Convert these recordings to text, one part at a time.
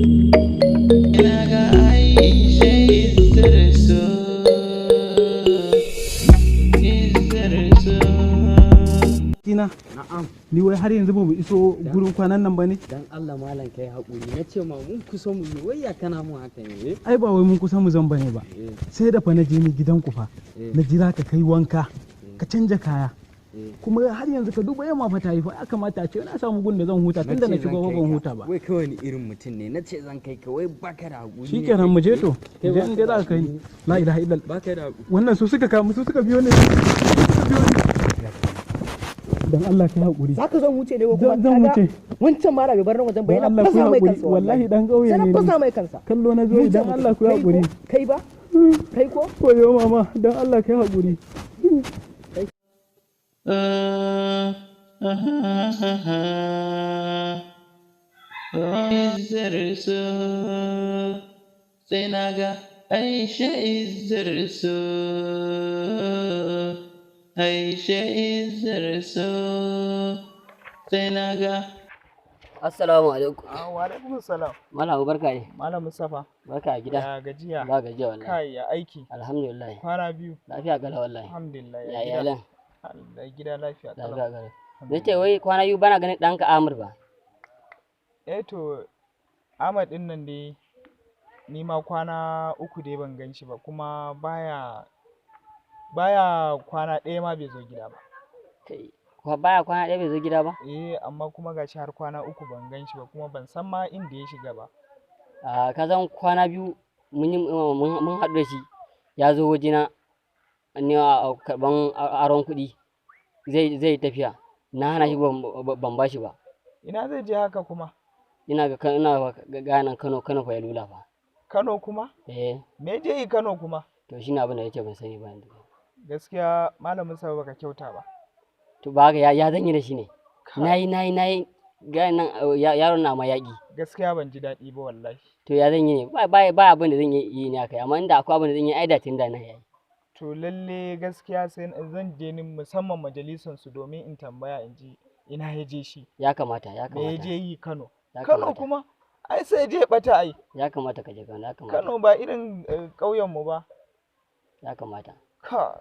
Ina ga Aisha izzar so, izzar so. Kina, Na'am. ni wai har yanzu ba mu iso gurin kwanan nan ba ne? Dan Allah malam, kai haƙuri. Na ce ma mun kusa mu yi, wai ya kana mun haka ne? Ai ba wai mun kusa mu zan bane ba. Eh. Sai da fa na je ni gidanku fa. Eh. Na jira ka kai wanka, ka canja kaya. Eh. Kuma har yanzu ka duba yamma fa ta yi fa, ya kamata a ce na samu gun da zan huta tunda na ce zan shigo ba kai ban ka. huta ba. Wai kai wani irin mutum ne? Na ce zan kai ka, wai baka da haƙuri ne Shikenan, kai? mu je to. Kai Je baka in dai da za ka kai ni. haƙuri. La ilaha illallah. Baka da haƙuri. Wannan su suka kamu, su suka biyo ne. Su suka biyo ni. Dan Allah kai haƙuri. Za ka zo mu wuce ne ko kuma Zan kaga wuce. wancan mara bai bar nan wajen ba Dan yana Allah ku fasa mai haƙuri. kansa. Wallahi dan ƙauye Sai na ne ni. fasa mai kansa. Kallo na zo, Wuce idan mu Allah tafi. ku haƙuri. Kai ba? Kai ko? Koyo mama, dan Allah kai haƙuri. Izzar so, sai na ga Aisha izzar so, Aisha izzar so, sai na ga Assalamu alaikum. Wa alaikum salam. Malam, barka ne. Malam Mustapha. Barka a gida. Ya gajiya? Ba gajiya wallahi. Kai, ya aiki? Alhamdulillah. Kwana biyu. Lafiya gala wallahi. Alhamdulillah. Ya iyalan? Alhamdulillah, gida lafiya kalau. Lafiya gala. Nace wai kwana biyu bana ganin ɗanka Amir ba. Eh to, Ahmad din nan dai ni ma kwana 3 dai ban gan shi ba, kuma baya kwana ɗaya ma bai zo gida ba. Kai, baya kwana ɗaya bai zo gida ba? Eh, amma kuma gashi har kwana 3 ban gan shi ba, kuma ban san ma inda ya shiga ba. Ah, ka san kwana biyu mun yi mun haɗu da shi, ya zo wajena ni a karɓan aron kuɗi, zai tafiya, na hana shi, ban ba shi ba. Ina zai je haka kuma? Ina ga ina ga nan Kano, Kano fa ya lula fa. Kano kuma? Eh. Me je yi Kano kuma? To shine abin da yake ban sani ba yanzu. Gaskiya Malam Musa, baka kyauta ba. To ba haka ya zan yi da shi ne? Nayi nayi nayi ga nan yaron na ma yaƙi. Gaskiya ban ji daɗi ba wallahi. To ya zan yi ne? Ba abin da zan yi ne akai, amma inda akwai abin da zan yi ai da tun da na yayi. To lalle gaskiya sai zan je ni musamman majalisan su domin in tambaya in ji ina ya je shi. Ya kamata, ya Me ya kamata. je yi Kano? Ya Kano kamata. kuma? Ai sai je bata ai. Ya kamata ka je Kano, ya kamata. Kano ba irin ƙauyen mu ba. Ya kamata. Ka.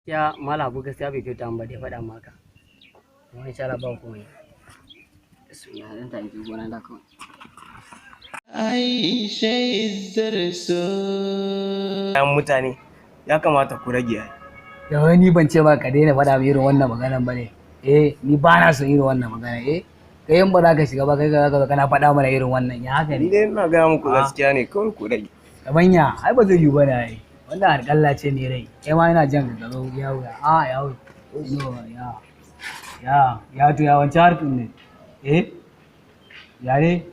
Ya Malam Abu, gaskiya bai kyauta min ba da ya faɗa maka. Amma insha Allah ba komai. Bismillah, zan tafi gona da kawai. Aisha izzar so. Kayan mutane ya kamata ku rage ai. Da wani ban ce ba ka daina faɗa min irin wannan maganan ba ne. Eh, ni ba na son irin wannan magana. Eh, kai in ba za ka shiga ba, kai ka zo kana faɗa mana irin wannan, ya haka Ni ne? dai ina gaya muku gaskiya ne kawai, ku rage. Kamanya ai ba zai yiwu ba ne ai. Wannan harƙalla ce ne rai. Kai ma ina jan ka zo ya wuya. A ya wuya. Yo, ya. Ya, ya to ya wancan harkin ne. Eh? Ya ne?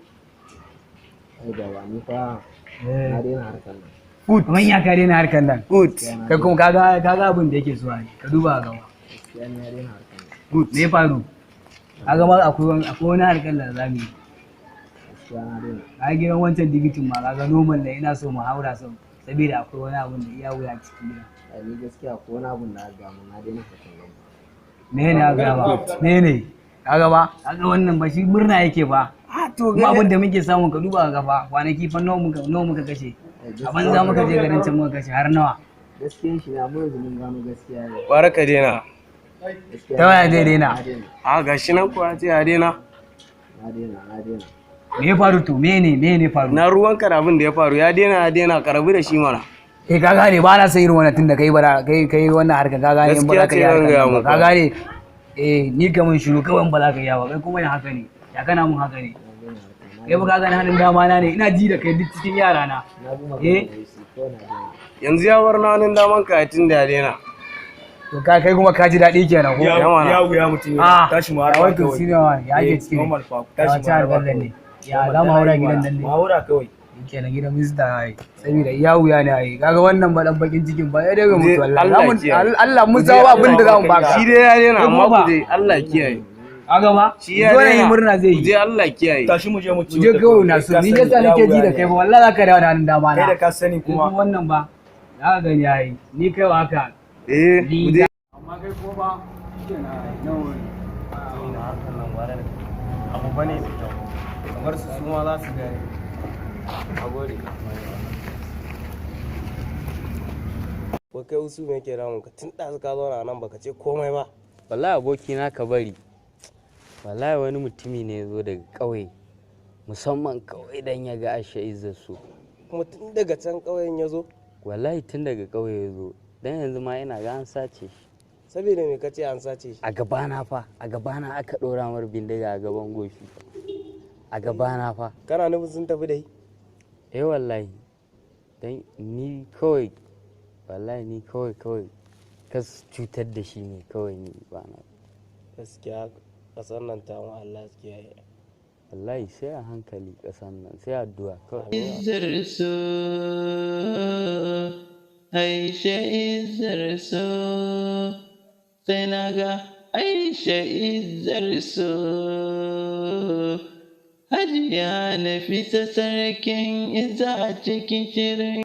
Ai baba, ni fa Eh. na daina harkar nan. Kamanya ka daina harkan nan. Good. Kai kuma kaga abin da yake zuwa ne. Ka duba gaba. Gaskiya ni na daina harkar nan. Good. Me ya faru? Kaga ma akwai wani harkar da za mu yi. Gaskiya na daina. Ka gidan wancan digitin ma kaga normal ne, ina so mu haura sau saboda akwai wani abun da iya wuya cikin gida. Ai ni gaskiya ko wani abun da aka gaya mun, na daina harkar nan. Me ne aka ba? Me ne? Kaga ba? Kaga wannan ba shi murna yake ba. Ah to Kuma abin da muke samu ka duba ka fa, kwanaki fa nawa muka kashe. A banza muka je garin can muka kashe har nawa. Gaskiyan shi ne, amma yanzu mun gano gaskiya ne. Gwara ka daina. Gaskiya Ta waya zai daina? Na daina. A gashi nan kuwa ce ya daina. Na daina, na daina. Me ya faru to? Me ne faru? Na ruwanka da abin da ya faru? Ya daina, ya daina, ka rabu da shi mana. Eh, ka gane ba na son irin wannan tunda kai bara kai wannan harka, ka gane in ba za ka yi Gaskiya ce zan harkar gaya nan ba, muku. ka gane eh, ni ka mun shiru kawai in ba za ka yi ba. Kai kuma ya haka ne? Ya kana mun haka ne? Kai ba ka gane hannun dama na ne, ina ji da kai duk cikin yara na. Na bi Eh? magana da shi kawai, na daina. Yanzu ya bar na hannun daman ka tun da ya daina. To ka kai kuma ka ji daɗi kenan ko? Ya mana. Ya wuya mutum Ah, ya tashi mu ya harba wato kawai. senior one, ya ake ciki ne? Normal fa, Ya tashi mu wace harba harkar nan kawai. ne? Ya za mu haura gidan nan ne? Mu haura kawai. Kenan gidan mista ai saboda iya wuya ne ai. Kaga wannan ba dan bakin cikin ba ya dai mutu wallahi. Allah Zamu- kiyaye. Allah mun zama abin da zamu baka. Shi dai ya daina, Kai amma kuma ku je, Allah kiyaye. Kaga ba? Shi ya Dole daina. yi murna zai Ku yi. je Allah kiyaye. Tashi mu je mu Mu je kawai na so ni yasa nake ji da kai ba wallahi zaka dawo da hannun dama na. Kai da ka sani kuma kuma. wannan ba za ka gani yayi ni kai wa haka. Eh, Ni ku je. Amma kai ko ba shikenan ai no worry. Ina harkar nan gwara da abu bane mai kyau. Kamar su su ma za su gane. A gode. Ko kai wasu me yake damun ka tun ɗazu ka zauna nan baka ce komai ba. Wallahi abokina ka bari. Wallahi wani mutumi ne ya zo daga ƙauye, musamman kawai dan ya ga Aisha Izzar su. Kuma tun daga can ƙauyen ya zo. Wallahi tun daga ƙauye ya zo, dan yanzu ma ina ga an sace shi. Saboda me kace an sace shi? A gabana fa, a gabana aka ɗora mar bindiga a gaban goshi. A gabana fa. Kana nufin sun tafi da shi? Eh wallahi. Dan ni kawai, wallahi ni kawai kawai kas cutar da shi ne kawai ni ba na. Gaskiya ƙasar nan ta mu Allah su kiyaye. Wallahi sai a hankali ƙasan nan, sai addu'a kawai. Izzar so, Aisha izzar so, sai na ga Aisha izzar so. Hajiya Nafisa sarkin izza a cikin shirin.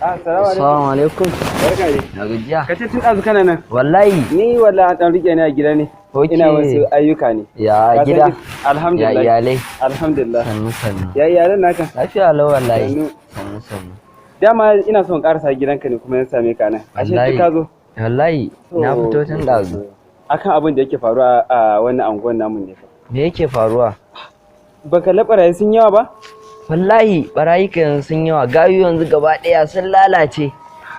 Assalamu alaikum. Barka dai. Na gajiya. Ka ce tun ɗazu kana nan. Wallahi. Ni wallahi an ɗan riƙe ni a gida ne. Ok. Ina wasu ayyuka ne. Ya Ka san gida. Alhamdulillah. Ya iyalai. Alhamdulillah. Sannu sannu. Ya iyalan naka. Lafiya lau wallahi. Sannu. Sannu sannu. Dama ina son ƙarasa gidanka ne kuma na same ka nan. Ashe duk ka zo. Wallahi na fito tun ɗazu. Akan abin da yake faruwa a wannan anguwan namun ne. Me yake faruwa? Baka barayi sun yawa ba? Wallahi barayi ka yanzu sun yawa, gayu yanzu gaba ɗaya sun lalace.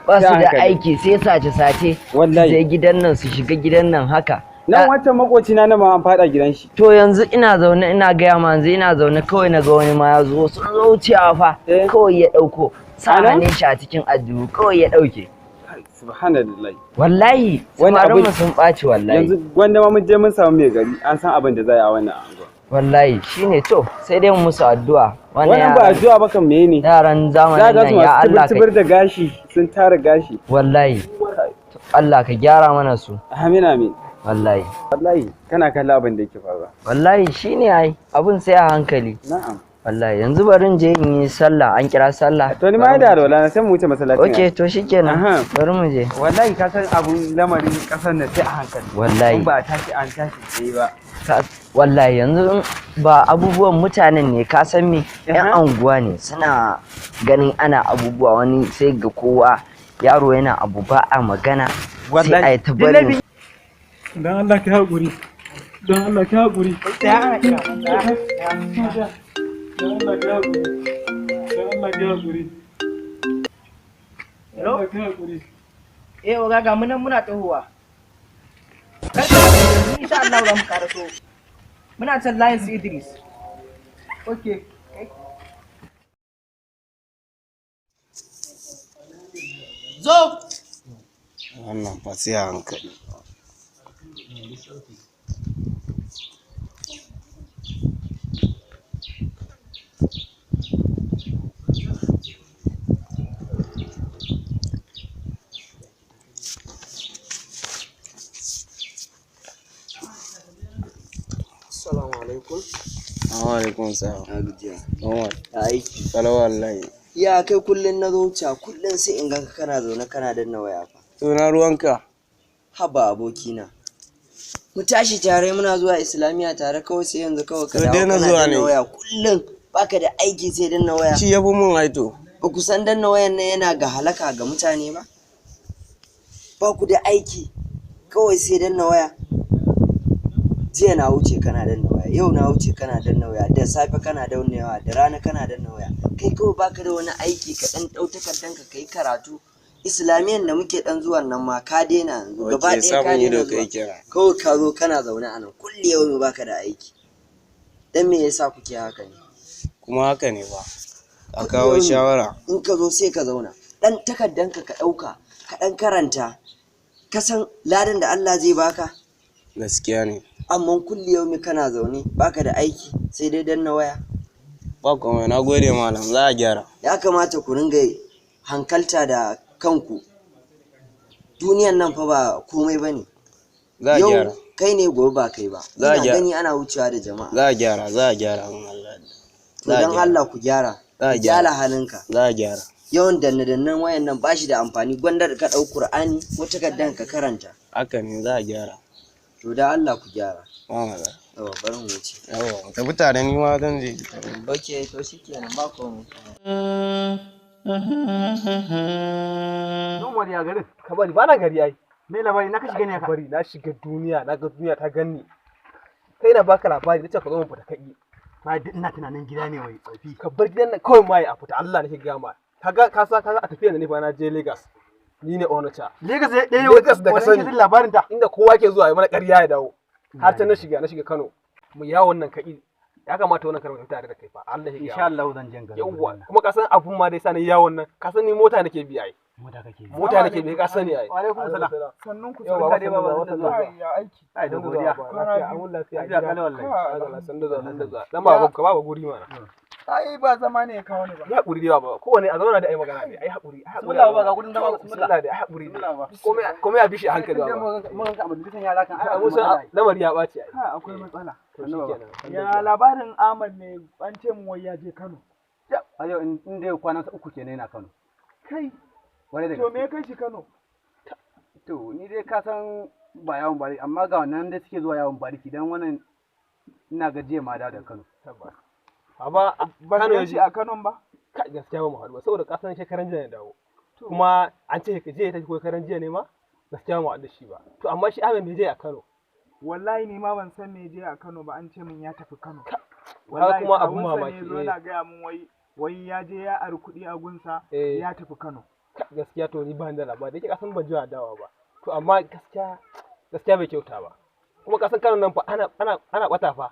Ba su Sai a da hankali. aiki sai sace-sace. Wallahi. Su je gidan nan su shiga gidan nan haka. Nan wancan makoci na ma an faɗa gidan shi. To yanzu ina zaune ina gaya ma yanzu ina zaune kawai na ga wani ma ya zo sun zo wucewa fa kawai ya ɗauko. Sa Ana? hannun shi a cikin aljihu kawai ya ɗauke. Subhanallah. Wallahi Wani samarin abin- mu sun ɓaci wallahi. Yanzu gwanda ma mun je mun samu mai gari an san abin da za a yi a wannan anguwa. Wallahi shine to sai dai mu musu addu'a. Wannan ba addu'a ba kan meye ne? Yaran Za zamanin ga su nan ya masu Allah tibir ka da gashi sun tara gashi. wallahi To Allah ka gyara mana su. Amin amin. Wallahi. Wallahi kana kalla abin da yake faruwa. Wallahi shine ai abun sai a hankali. Na'am. Wallahi yanzu bari in je in yi sallah an kira sallah. To ni ma da alwala na sai mu wuce masallacin. Okay to shikenan bari mu je. Wallahi ka san abun lamarin kasar nan sai a hankali. Wallahi. In ba a tashi an tashi tsaye ba. Wallahi yanzu in ba abubuwan mutanen ne ka san me yan anguwa ne suna ganin ana abubuwa wani sai ga kowa yaro yana abu ba a magana sai a yi ta barin Dan Allah ka haƙuri. Dan Allah ka haƙuri. Dan Allah ka haƙuri. Dan Allah ka haƙuri. Dan Allah ka haƙuri. Eh oga ga mu nan muna tahowa. Kar ka damu, insha Allah za mu karaso. Muna can layin su Idris. Okay. Zo! Wannan fa sai a hankali. Assalamu alaikum. Wa alaikum salam. Na gajiya. Umar. Ya aiki. Kalau wallahi. Ya kai kullun na zo wuce kullun sai in ganka kana zaune kana danna waya fa. To na ruwanka. Haba abokina. Mu tashi tare muna zuwa Islamiya tare kawai sai yanzu kawai ka To dawo daina kana zuwa danna ne. waya kullun baka da aiki sai danna waya. Shi ya fi mun aito. Ba ku san danna wayan nan yana ga halaka ga mutane ba? Ba ku da aiki kawai sai danna waya. Jiya na wuce kana danna waya, yau na wuce kana danna waya, da safe kana danna waya, da rana kana danna waya. Kai kawai baka da wani aiki ka dan dau takardanka ka yi karatu. Islamiyan da muke dan zuwan nan ma ka daina yanzu gaba Ok, ɗaya ka samun daina ido zuwa. kai kenan. Kawai ka zo kana zaune a nan kulli yau baka da aiki. Dan me yasa kuke haka ne? Kuma haka ne ba. A kawo shawara. In ka zo sai ka zauna dan takardanka ka ɗauka ka ɗan karanta ka san ladan da Allah zai baka Gaskiya ne. amma kulli yaumi kana zaune baka da aiki sai dai danna waya. Ba komai na gode malam za a gyara. Ya kamata ku ringa hankalta da kanku, duniyan nan fa ba komai bane. Za a Yau gyara. Kai ne gobe ba kai ba. Za a Ina gyara. gani ana wucewa da jama'a. Za a gyara, za a gyara in Allah ya yarda. To don Allah ku gyara. Za a Ku gyara gyara. halinka. Za a gyara. Yawan danne-dannen wayan nan ba shi da amfani, gwanda da ka ɗau Kur'ani ko takardan ka karanta. Haka ne, za a gyara. To da Allah ku gyara. Ba matsala. Yawwa, bari mu wuce. Yawwa, tafi tare, ni ma zan je. Ok, to shikenan, ba komai. Don wani ya garin? Ka bari, ba na gari ai. Me labari na ka shiga ne ka? Bari na shiga duniya, na ga duniya ta ganni. Kai na baka labari, nace ka zo mu fita kai. Ba duk ina tunanin gida ne wai tsofi. Ka bar gidan nan kawai mai a fita, Allah nake gaya ma. Kaga ka sa kaga a tafiya da ni fa na je Lagos. Ni ne Onacha. Lagos ne ɗaya Lagos da ka wani sani. jin labarin ta. Inda kowa ke zuwa ya mana ƙarya ya dawo. Har can na shiga Kano. Mu yawon nan kai. Ya kamata wannan karon tare da kai fa. Allah ya Insha Allah zan je garin. Yawwa, kuma ka san abun ma dai sani yawon nan. Ka san ni mota nake bi ai. Mota kake bi. Mota nake bi, ka sani ai. Wa alaikum salam. Sannun ku. Yawwa, Barka dai baba, sannu da zuwa. Ya aiki. Ai da godiya. Lafiya, an lafiya. Lafiya kalau wallahi. Sannu da sannu da. Dan baba ka baba guri mana. Ai ba zama ne ya kawo ni ba. Ya haƙuri dai baba, kowane a zauna da ai magana ne, ai haƙuri, ai haƙuri. Bismillah baba, ga gurin zama, bismillah. Bismillah dai, ai haƙuri. Bismillah baba. Komai komai a bishi a hankali baba. Mun ga a majalisar yara kan ai Ai mun san lamari ya ɓaci ai. Ha, akwai matsala. To shikenan. Ya labarin Ahmad ne, an ce mun wai ya je Kano. A yau in dai kwana ta uku kenan yana Kano. Kai, Wani daga to me ya kai shi Kano? To ni dai ka san ba yawon bariki, amma ga wannan dai suke zuwa yawon bariki, dan wannan ina ga jiya ma dawo daga Kano. Tabbas. Baba, Ba Kano ka ya shi je. a Kano ba? Kai, gaskiya ba mu haɗu ba saboda ka san shekaran jiya ne dawo. Kuma an ce jiya ya tafi ko shekaran jiya ne ma, gaskiya ba mu haɗu da shi ba. To amma shi Ahmed me je a Kano? Wallahi ni ma ban san me ya je a Kano ba, an ce min ya tafi Kano. Kaga kuma abun kawunsa mamaki, ne zo eh. yana gaya min wai wai ya je ya ari kuɗi a gunsa Eh. ya tafi Kano. Kai, gaskiya to ni ba ni da labari, da yake ka san ban ji dawa ba. To amma gaskiya gaskiya bai kyauta ba. Kuma ka san Kano nan fa ana ɓata fa.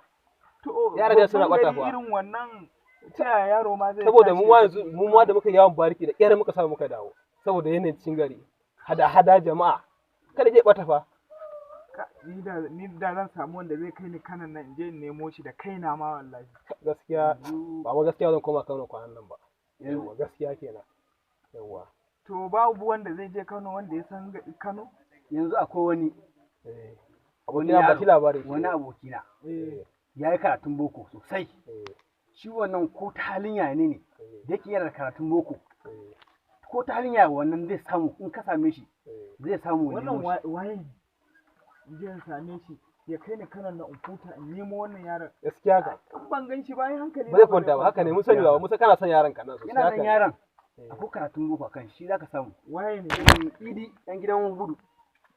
To Yara dai suna babban ɓata gari fa. irin wannan, ta yaya yaro ma zai Saboda tashi mu ma ya yanzu mu ma da muka yawon bariki da ƙyar muka samu muka dawo saboda yanayin cikin gari hada hada jama'a, kada je bata fa. Ni da zan samu wanda zai kai ni Kanon nan in je in nemo shi da kaina ma wallahi. Gaskiya baba, gaskiya zan koma Kano kwanan nan ba. Yawwa, gaskiya kenan, yawwa. To babu wanda zai je Kano wanda ya san Kano? Yanzu akwai wani wani Abokina ba yaro, shi labarin shi. wani abokina Eh. ya yi karatun boko sosai. Shi wannan ko ta halin yaya ne da yake yana da karatun boko. Ko ta halin yaya wannan zai samu, in ka same shi zai samu ya Wannan nemo shi. waye ne? In je in same shi ya kai ni Kanon nan in huta in nemo wannan yaron. Gaskiya ka In ban gan shi ba ai hankali ba zai kwanta ba, haka ne, mun sani ba, mun san kana son yaron ka nan sosai. Yana Haka nan ne. yaron akwai karatun boko akan shi, zaka samu. Waye ne? Idi dan gidan Hudu.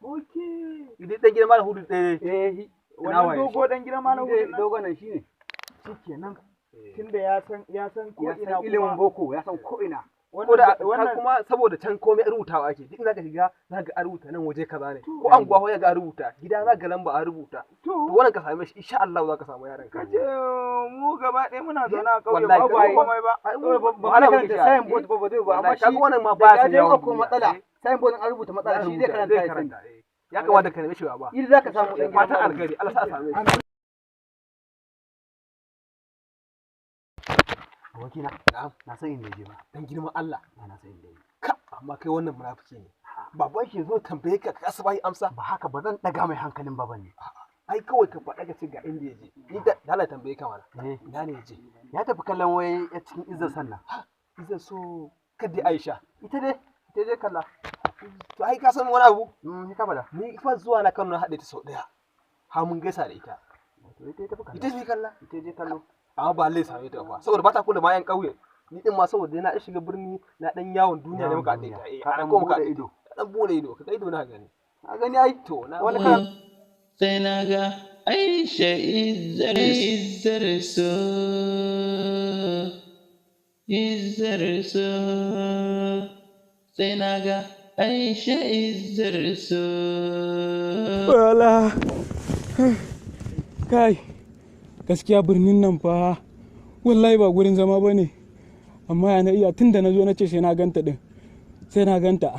Okay. Idi dan gidan Malam Hudu tsaye. Eh, Wannan dogo dan gidan Malam Hudu nan? Dogon nan shine. Shikenan. Tunda ya san ko Ya ina san ilimin kuma boko, ya san ko ina. Ko da wannan kuma saboda can komai rubutawa ake, duk zaka shiga zaka ga an rubuta nan waje kaza ne, ko anguwa ko ga an rubuta gida, zaka ga lamba an rubuta. To wannan ka same shi, insha Allah zaka samu yaron ka. Kace mu gaba ɗaya muna zaune a ƙauye Wallahi, ba kai komai ba. Ba ana karanta sign board ba, ba zai ba, amma Wallahi, shi kaga wannan ma da ba ya san je yawon akwai duniya. matsala, sign board an rubuta matsala, shi zai karanta zai ya sani. karanta, eh. Ya kamata ka neme shi ba. Idi zaka samu dan gidan Fatan Malam. alkhairi, Allah sa a same shi. Abokina, na san inda je ba. Dan girman Allah. Na san inda je. Ka amma kai wannan munafiki ne. Baban shi zo tambaye ka ka kasa bai amsa. Ba haka ba, zan daga mai hankalin baban ne. Ai kawai ka faɗa ka ce ga inda ya je. Ni da Allah tambaye ka mana. Ina ne ya je? Ya tafi kallon wai ya cikin izzar sannan. Izar so kadai Aisha. Ita dai, ita dai kalla. To ai ka san wani abu? Mm, ka faɗa. Ni fa zuwa na Kano na haɗe ta sau ɗaya. Har mun gaisa da ita. To ita tafi kalla. Ita ce kalla. Ita je kallo. Amma ba lallai same ta ba. Saboda ba ta kula ma 'yan ƙauye. Ni din ma saboda na shiga birni na ɗan yawon duniya ne muka haɗe ta. Eh, Ka a ɗan ko muka buɗe haɗe ido. ta. Ɗan buɗe ido, ka ga ido na gani. Na gani ai. To na Wani kan Sai na ga Aisha izzar izzar so, izzar so, sai na ga Aisha izzar so. Wala. Kai, gaskiya birnin nan fa wallahi ba gurin zama ba ne. Amma ya na iya, tun da na zo na ce sai na ganta din. Sai na ganta.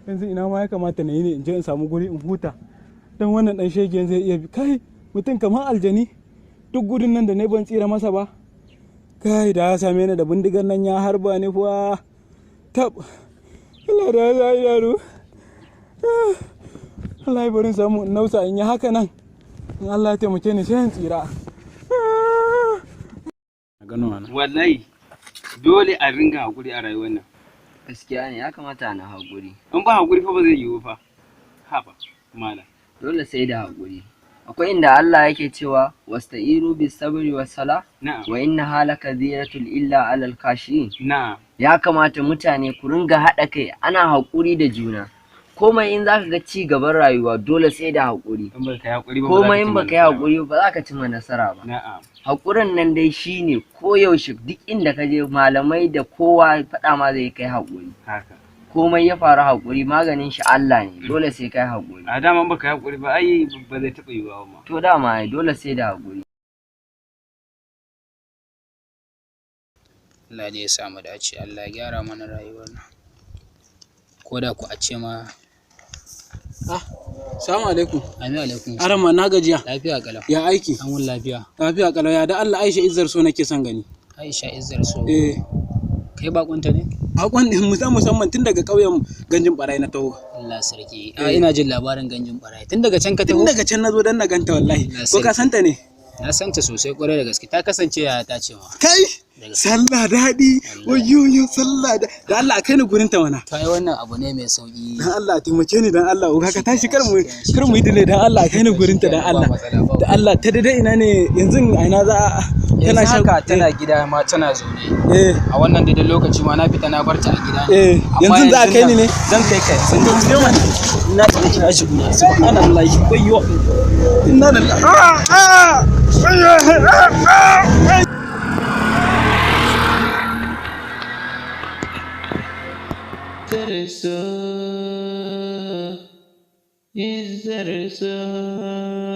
Yanzu ina ma ya kamata na yi ne in je in samu guri in huta. Dan wannan dan shegen zai iya bi. Kai, mutum kamar aljani. Duk gudun nan da na ban tsira masa ba. Kai, da ya same ni da bindigar nan ya harba ni fa. Tab. Allah da ya sa idanu. Allah ya barin samu in nausa in yi haka nan. In Allah ya taimake ni sai in tsira. Wallahi dole a ringa hakuri a rayuwar nan. Gaskiya ne, ya kamata na haƙuri. In ba hakuri fa ba zai yiwu fa. Haba mala. Dole sai da haƙuri. Akwai inda Allah yake cewa wasta'iru bis sabri was sala wa inna halaka ziratul illa alal khashiin. Na'am. Ya kamata mutane ku ringa haɗa kai, ana haƙuri da juna. Komai in zaka ga ci gaban rayuwa dole sai da haƙuri. In baka yi hakuri ba, Komai in baka yi haƙuri ba za ka cimma nasara ba. Na'am. Haƙurin nan dai shine koyaushe duk inda ka je, malamai da kowa faɗa ma zai kai haƙuri. Haka. Komai ya faru, haƙuri maganin shi Allah ne, dole sai kai haƙuri. A dama in baka yi hakuri ba ai ba zai taɓa yiwuwa ba ma. To dama ai dole sai da haƙuri. Allah dai ya sa mu dace, Allah ya gyara mana rayuwar nan. Ko da ku a ce ma. Ah, salamu alaikum. Amin, alaikum. Arama, na gajiya. Lafiya kalau. Ya aiki? An wuni lafiya. Lafiya kalau. Ya da Allah, Aisha Izzar so nake son gani. Aisha Izzar so? Eh. Kai bakunta ne? Bakon ne musamman, tun daga ƙauyen Ganjin Barai na taho. Allah sarki. A ina jin labarin Ganjin Barai. Tun daga can ka taho? Tun daga can na zo dan na ganta wallahi. Ko ka santa ne? Na santa sosai, kwarai da gaske. Ta kasance yaya ta ce ma. Kai! Sallah daɗi! Wayoyo, sallah da da Allah a kai ni gurin ta mana. To ai wannan abu ne mai sauki. Dan Allah taimake ni, dan Allah uga ka tashi, kar mu yi delay, dan Allah kai ni gurin ta, dan Allah. Da Allah ta daidai ina ne yanzu, a ina za a Yanzu haka tana gida ma, tana zaune. Eh. A wannan daidai lokaci ma na fita na bar ta a gida ne. Eh, Amma yanzu za a kai ni ne? Zan kai ka yanzu. To je mana. Ina ta kira shi guda. Subhanallahi. Wayyo. Inna lillahi. Ah ah. Ah ah. Izzar so, izzar so.